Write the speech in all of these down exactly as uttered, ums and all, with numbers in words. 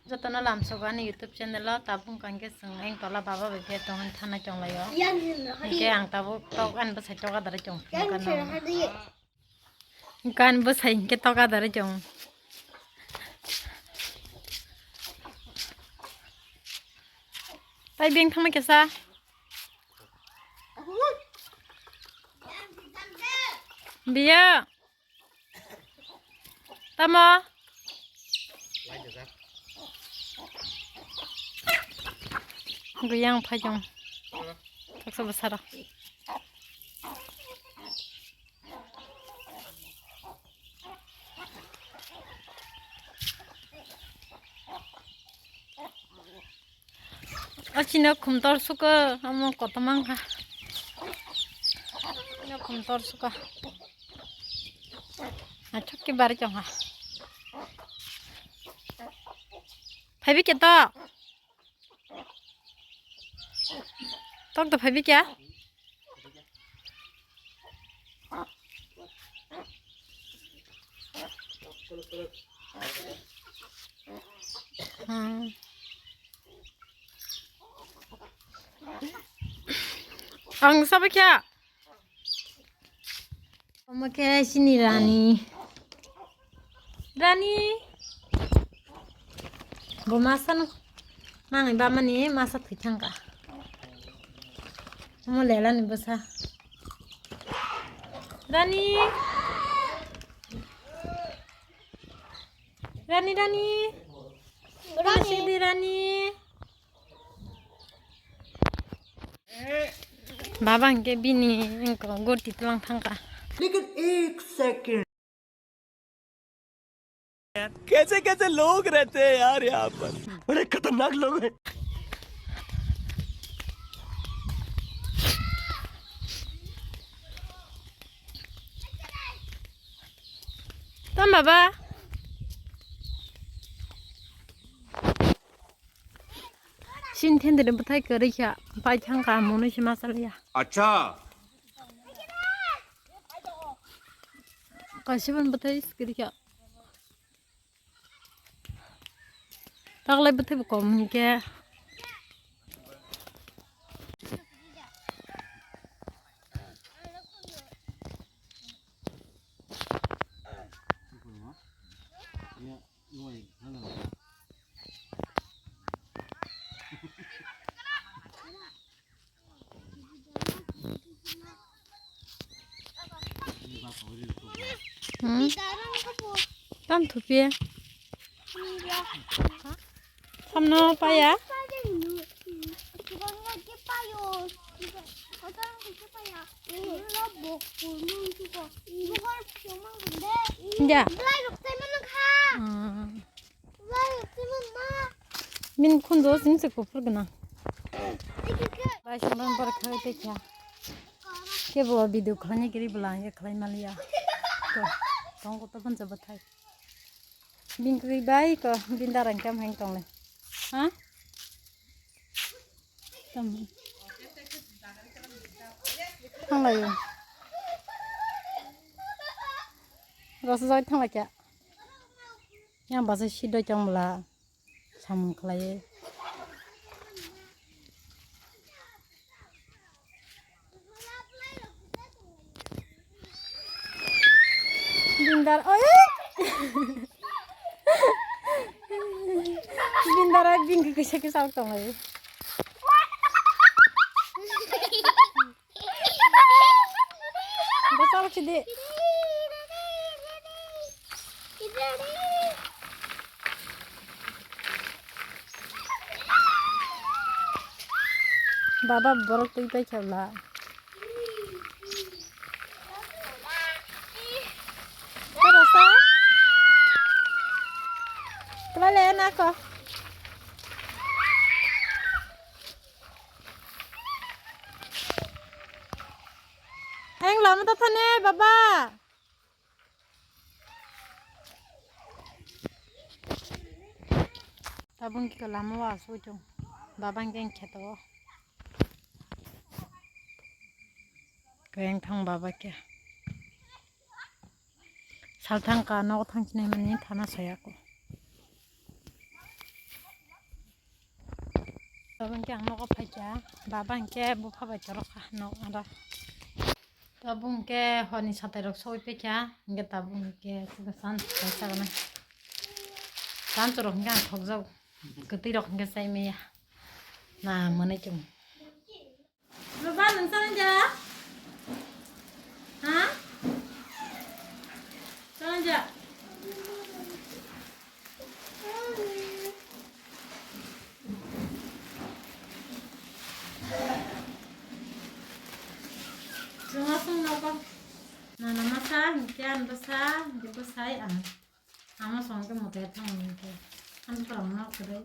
Jotono lamsogo ani YouTube channel o, tabuk wngkha hwnkhe chwng ayang tola baba bai khe tongwi thanai tonglaio. Hwnkhe ang tabuk tok ani bwsai tok adara chong. Gan bwsai hwnkhe tok adara chong. Tai beng thangma kesa. Biya. Tamo? Guyang phajong. Kaksa basara. O chini khumtor suko, omo kotor mangkha. Chini khumtor suko. Achuk ke bari chongha. Phaibi ke to? Tok to phaibi kya? Hmm. Ang sabi kya? Omo khe chini rani. Rani. Bo masa no. Nangni bamani masa thwi thangkha. Omo lelani bwsa. Rani. Rani, Rani. Rani. Sidi Rani. Baba hwnkhe bini wngkha goti twlang thangkha. Lekin ek second. कैसे कैसे लोग रहते हैं यार यहाँ पर। बड़े खतरनाक लोग हैं। Tam baba. Sin thendere bwthai kwrwi kha, pai thang kha, mono se ma cha liya. Acha. Kaisa ban bwthai kwrwi kha. Taklai bwthai bo kom hinkhe. Hmm? Tam thupi. Samno paya. Ya. Hmm. Min khunjo sing se kuphur gwnang. Bai song bor khai te kha. Kebo video khlaina giri bwla ang khlai maliya. To, tong ko to ban jabo thai. Bin kri bai ko, bin darang kam hang tong le. Ha? Thanglai. Rasa jai thanglai kya. Yang basa sidoi chong bwla. Samung khlaiwi. Bindar, oi! Bindar ai bingkhe kisa kisa tonglaio. Bosal sidi. Baba borok twi pai khe wla. Tara sa? Kwlai le na ko. Ang lama ta thane baba. Tabung khe lama o asugwi chwng baba hwnkhe kheto o. Khe wngthang baba khe. Salthang ka nogo thang chinai mani thana soyako. Tabuk hwnkhe ang nogo phaikha, baba hwnkhe bupha bai torokha nok aro. Tabuk hwnkhe horni satai rok sogwi paikha, hwnkhe tabuk hwnkhe chwng chan satai sagana. Chan chorok hwnkhe ang thokjak, kwtwi rok hwnkhe chai maya. Na mwnwi chwng. Baba, nwng chana ja? Ha? Chana ja? Chwng aswk nogo. Nana masa, hwnkhe ang bwsa, hwnkhe bwsai ang. Ama song ke mote thang ni ke. Am pram no kre.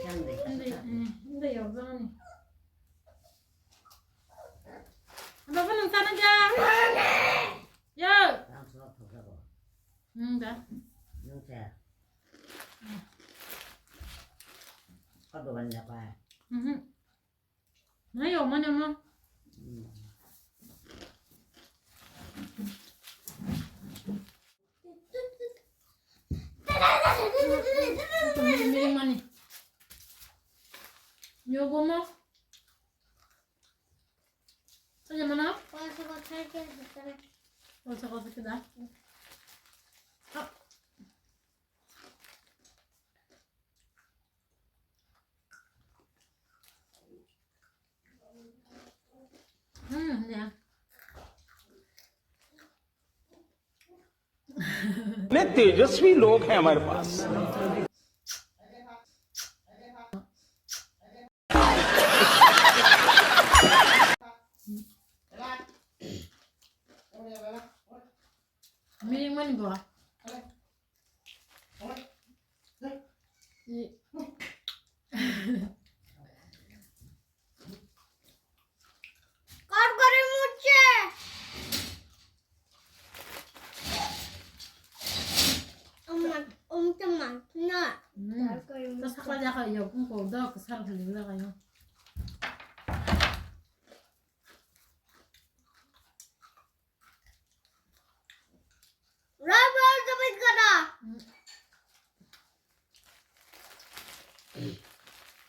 Ndai, ndai, ndai, yok zani. Baba, nwng chana ja? Yo. Nwng da. Mhm. Nwng yok mani mo. Mani. Yogo mo. Aja mana? Bolsa kau sakit dah. Hmm, ya. कितने तेजस्वी लोग हैं हमारे पास। Mini mani bo. Kor kore muche. Om, om teman na. Hmm. Kor kore muche. Sakal jaka yo, kung ko do, kesar kali jaka yo. Rubber dapat kada.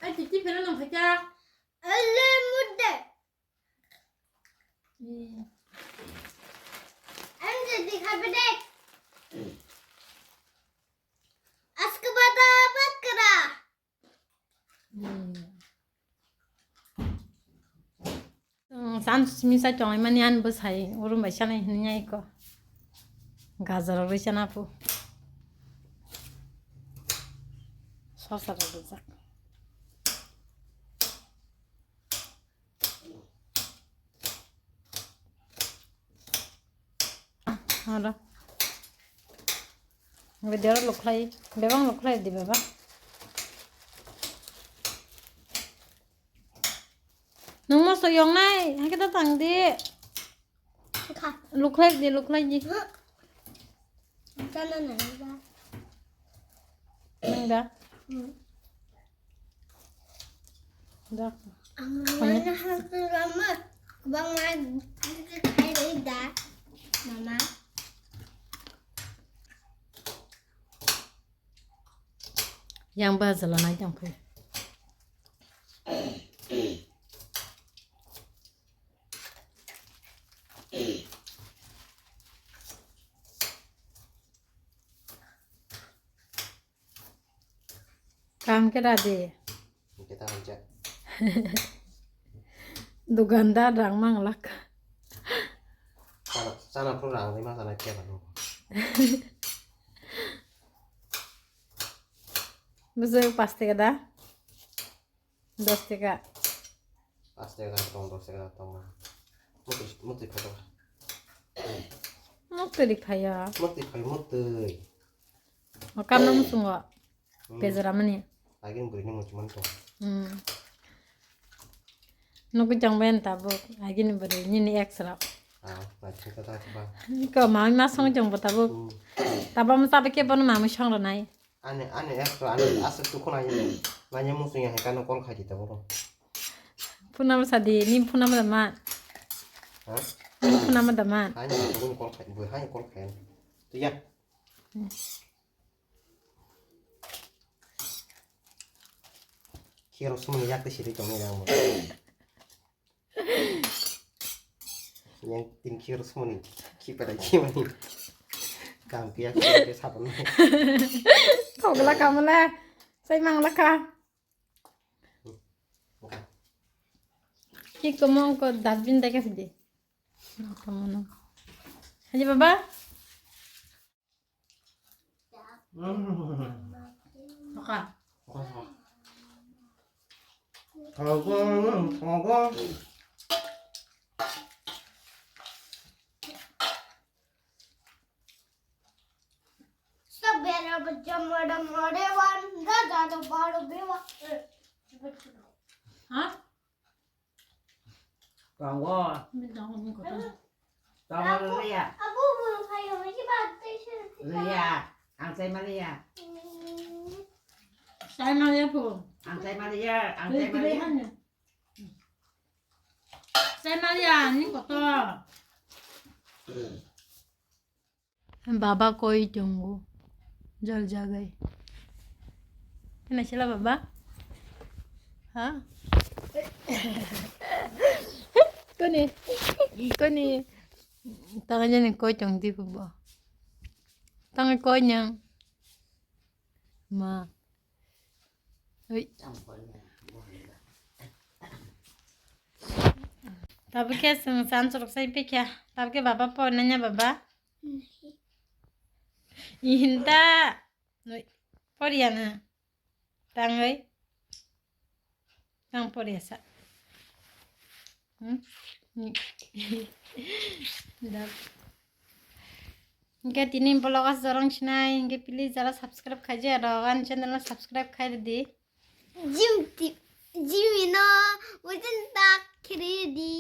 Ai, titi pera nang phaikha. Ele mudde. Hmm. Em jadi kabedek. Askabada bakra. Hmm. Hmm, chan simi sai tongwi mani ani bwsai urum bai sanai hinwi iko. Gajor rwi chana pu. Sosa rok rijak. Aro. Video ro lukhlai, bebak lukhlai di baba. Nung moso yong nai, hai khe ta tang di. Kha. Lukhlai di, lukhlai di. Chana nai ba. Nang da? Hmm. Da. Ang nana hatu lama. Bang ma khai dai da. Mama. Yang ba jala nai tang phai. Kam khe da de. Hingke ta hwnjak. Dukandar rang manglak. Chana, chana phuru rang ri ma chana khe ba nung. Bwswk pash taka da? Dos taka. Pash taka tong, dos taka tong. Muktwi, muktwi phato. Muktwi ri phaiya. Muktwi phai, muktwi. O kam no muchungo. Hmm. Pejora mani. Agini bwrwi ni muchung man tong. Hmm. Nugwi tong ben tabuk. Agini bwrwi nini ex rok. Ah, naithok ta ta ba. Ko ma ma song jong bo tabuk. Hmm. Tabo mo tabe ke bono ma mo song ro nai. Ani, ani ex to, ani aswk tukhu nai ni. Nanya muchung ya hekano call khai di tabuk. Phunam sa di, ni phunam da ma. Ha? Khuna ma dama. Hai ni bui kol khai, bui hai kol khai. Tu ya. Khiro sumuni yak te siri tong ni nang mo. Yang tin khiro sumuni khi pada khi mani. Kam kiya khi sabun. Thogla kamala. Sai mangla ka. Ki komong ko dustbin dake sidi. Haji baba. Maka. Sabera bajamada mare wan da da da baro bewa. Ha? Tongo. Ini tongo, ini kotor. Tongo, Ria. Abu, abu, kayo, ini batai sih. Ria, ang sai Maria. Sai Maria po. Ang sai Maria, ang sai Maria. Sai Maria, ini kotor. Baba koi tongo. Jor jagai. Kena sila baba? Ha? Koni? Koni? Tanga jani koi tong di baba. Tanga koi nyang. Ma. Ui. Tabuk khe chwng chan chorok sai pikha. Tabuk khe baba po nanya baba. Ihinta. Ui. Poriya na. Tangwi. Tang poriya sa. Hmm? Dak. Hingke tini vlog as jorong sinai, hingke please jara subscribe khaijaya rok, ani channel no subscribe khai di. Jim ti-, Jimmy no within tak khiri di.